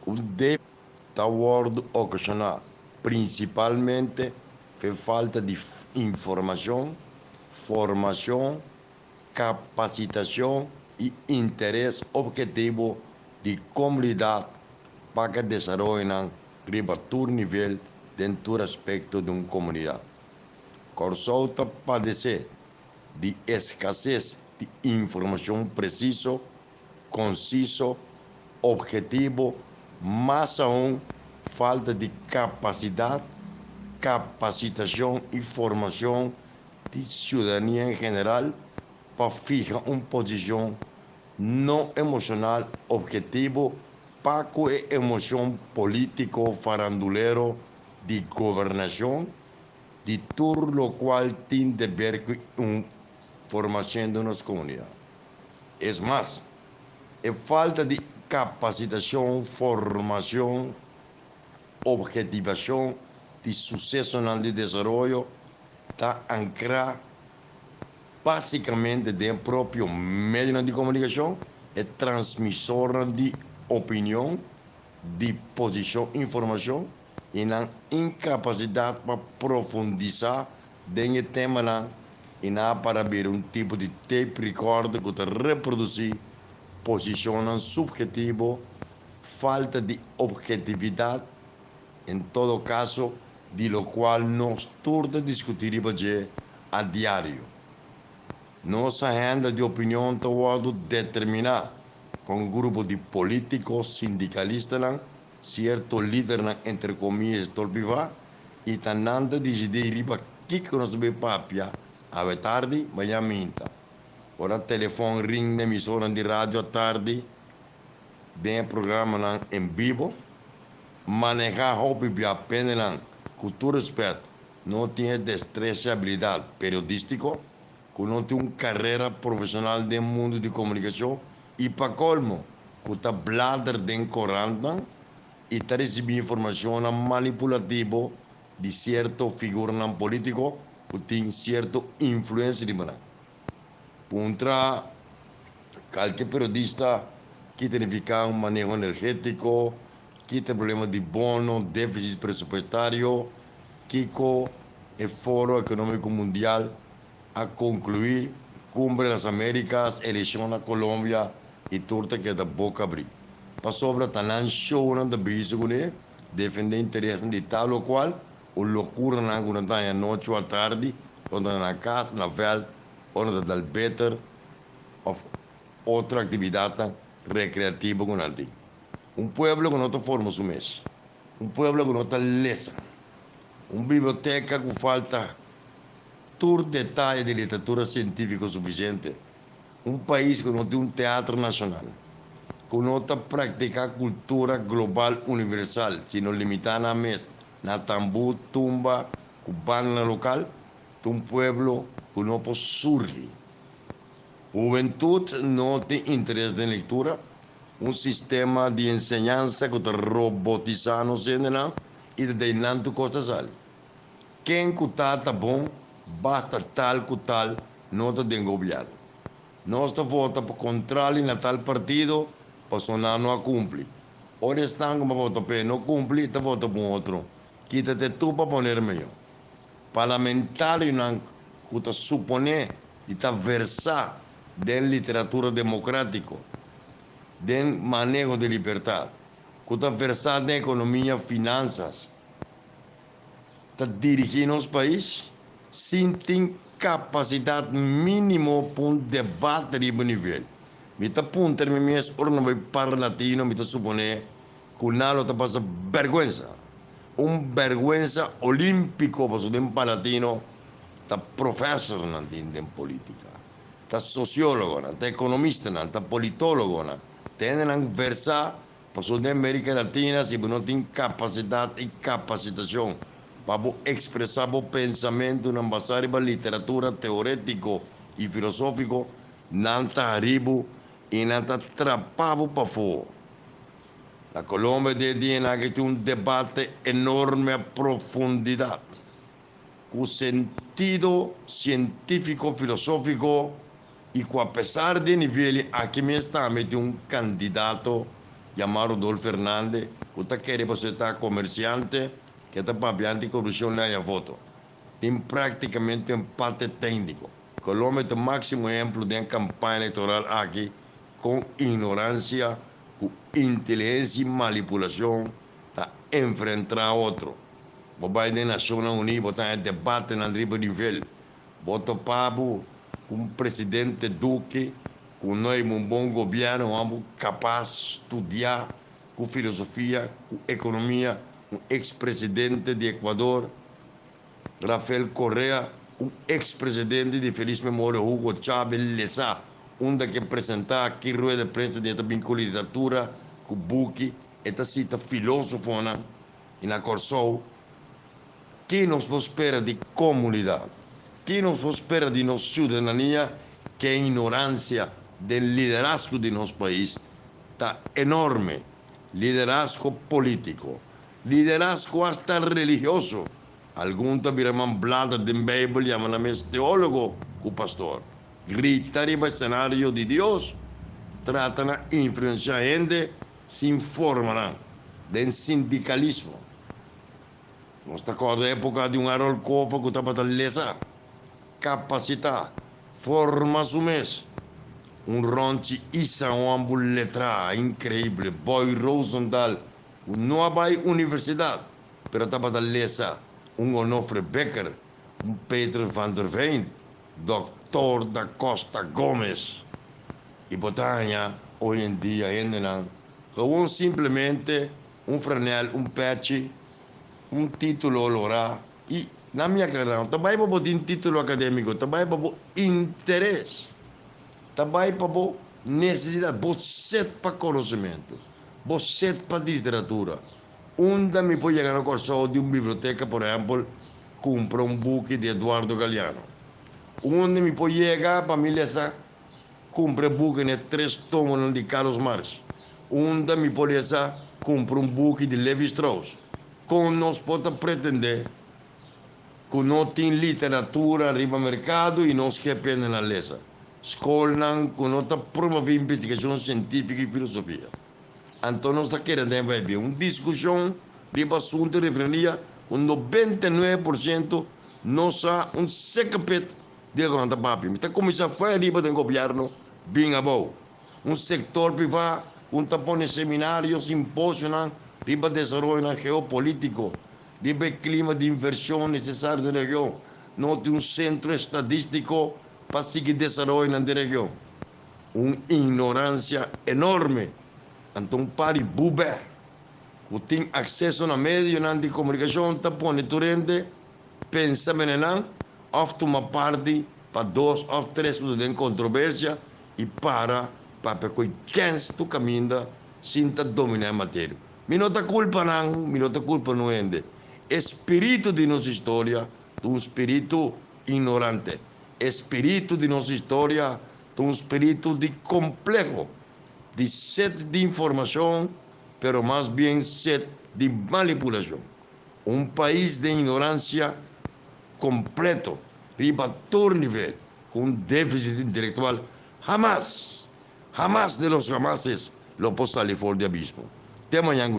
Un déficit ta wòrdu okashoná prinsipalmente pa e falta di informashon, formashon, kapasitashon i interes ophetivo di komunidat pa ku desaroyonan riba tur nivel den tur aspekto di un komunidat. Kòrsou ta padesé di eskases di informashon presiso, konsiso, ophetivo, mas aun falta di kapasidat, kapasitashon i formashon di siudadania en general pa fiha un posishon no emoshonal ophetivo pa ku e emoshon polítiko farandulero di gobernashon di tur lokual tin deber ku informashon di nos komunidat. Es mas, e falta di kapasitashon, formashon, ophetivashon di susesonan di desaroyo ta ankrá básikamente den e propio medionan di komunikashon, e transmisornan di opinion, di posishon informashon i nan inkapasidat pa profundisá den e temanan i nan a para bira un tipo di tape recorder ku ta reprodusí posishonnan subhetivo, falta di ophetividat, en todo kaso di lokual nos tur ta diskutí riba dje a diario. Nos agenda di opinion ta wòrdu determiná pa un grupo di polítiko, sindikalistanan, sierto lidernan entre komia sektor privá i ta nan ta disidí riba kiko nos ta bai papia awe tardi, mañan minta. Ora telefòn ring na emisoranan di radio atardi den e programanan en bibo, manehá hopi bia pendenan ku tur rèspèt no tin e destresa i abilidat periodístiko, ku no tin un karera profeshonal den mundu di komunikashon i pa kolmo ku ta blader den korantnan i ta risibí informashonnan manipulativo di sierto figuranan polítiko ku tin sierto influensia riba nan. Puntra kalke periodista ki ta nifiká un maneho energétiko, ki ta e problema di bono, défisit presupuestario, kiko e Foro Ekonómiko Mundial a konkluí, Cumbre de las Américas, elekshon na Colombia i tur ta keda boka abrí. Pasobra ta nan shownan ta bisa kuné defendé interesnan di tal o kual O lokuranan ku nan ta haña anochi o atardi ora nan ta na kas, na vèlt, ora nan ta dal beter òf otro aktividatnan rekreativo ku nan tin. Un pueblo ku no ta forma su mes, un pueblo ku no ta lesa, un biblioteka ku falta tur detaye di literatura sientífiko sufisiente, un pais ku no tin un teatro nashonal, ku no ta praktiká kultura global universal sino limitá nan mes na tambú, tumba ku bandanan lokal, ta un pueblo ku no por surgi. Hubentut no tin interes den lektura, un sistema di enseñansa ku ta robotisá nos hendenan i ta dei nan tur kos ta sali. Ken ku ta ta bon, basta tal ku tal no ta den gobièrnu. Nos ta vota pa kontrali na tal partido pasobra nan no a kumpli. Ora esnan ku bo vota p'e no kumpli, ta vota pa un otro. Kita te tu pa poner mihó. Parlamentarionan ku ta suponé di ta versá den literatura demokrátiko, den maneho di libertat, ku ta versá den ekonomia, finansas, ta dirigí nos pais sin tin kapasidat mínimo pa un debate riba nivel. Mi ta puntra mi mes ora nan bai Parlatino mi ta suponé ku nan lo ta pasa bèrgwensa. Un bèrgwensa olímpiko pasobra den Parlatino ta profèsornan tin den polítika, ta sosiólogonan, ta ekonomistanan, ta politólogonan, ta hendenan versá. Pasobra den Amerika Latina si bo no tin kapasidat i kapasitashon pa bo ekspresá bo pensamentunan basá riba literatura teorétiko i filosófiko, nan ta harí bo i nan ta trapá bo pafó. Na Colombia di e dianan aki tin un debate enorme a profundidat, ku sentido sientífiko-filosófiko i ku apesar di e nivel aki mes tambe tin un kandidato yamá Rodolfo Hernandez ku ta kere pasobra e ta komersiante ku e ta papia antikorupshon le haña voto. Tin práktikamente un empate tékniko. Colombia ta máksimo ehemplo den e kampaña elektoral aki kon ignoransia ku inteligensia i manipulashon ta enfrentá otro. Bo bai den Nashonnan Uní bo ta haña debatenan riba nivel. Bo topa bo ku un presidente Duque ku no heba un bon gobièrnu, un hòmber kapas, studiá, ku filosofia, ku ekonomia, un eks-presidente di Ecuador, Rafael Correa, un eks-presidente di felis memoria Hugo Chávez lesa unda ke presentá aki rueda de prensa di e ta bin ku literatura, ku buki, e ta sita filósofonan i na Kòrsou. Ki nos por spera di komunidat? Ki nos por spera di nos siudadanía? Ke ignoransia den liderazgo di nos pais ta enorme. Liderazgo polítiko, liderazgo asta religioso. Algun ta bira man blader den Beibel yama nan mes teólogo ku pastor. Grita riba esenario di Dios, trata na influensiá hende sin forma nan den sindikalismo. Nos ta kòrda époka di un Harold Cova ku tabata lesa, kapasitá, forma su mes. Un Ronchi Isa, un hòmber letrá inkreible, Boy Rosendahl ku no a bai universidat pero tabata lesa, un Onofre Becker, un Peter van der Veen, Dòktor da Costa Gomez. I bo ta haña hoy en dia hendenan gewon simplemente un franel, un pechi, un título lográ i na mi aklará, ta bai pa bo tin título akadémiko, ta bai pa bo interes, ta bai pa bo nesesidat, bo set pa konosementu, bo set pa literatura. Unda mi por yega na Kòrsou di un biblioteka, por ehèmpel, kumpra un buki di Eduardo Galeano? Unda mi por yega pa mi lesa Kumpra e buki n'e tres tomonan di Carlos Marx. Unda mi por lesa kumpra un buki di Levi Strauss? Kon nos por ta pretendé ku no tin literatura riba merkado i nos ke pende na lesa? Skolnan ku no ta promové investigashon sientífiko i filosofia. Anto nos ta kere den bai bien un diskushon riba asuntu di refineria ku 99% no sa un sekapet Dia ku nan ta papia, mi ta kuminsá fai ariba den gobièrnu bin abou. Un sektor privá ku ta pone seminario, simposionan riba desaroyonan geopolítiko, riba e klima di invershon nesesario den region. No tin un sentro estadístiko pa sigui desaroyonan den region. Un ignoransia enorme. Anto un par di bubè ku tin akseso na medionan di komunikashon ta pone tur hende pensa menenan òf tuma parti pa dos òf tres punto den kontroversia i para papia ku e kens tu kaminda sin ta dominá e materia. Mi no ta kulpa nan, mi no ta kulpa nun hende. E spiritu di nos historia ta un spiritu ignorante. E spiritu di nos historia ta un spiritu di kompleho, di set di informashon, pero mas bien set di manipulashon. Un pais den ignoransia kompleto riba tur nivel, ku un défisit intelektual, hamas, hamas de los hamases lo por sali for di abismo. Te mañan.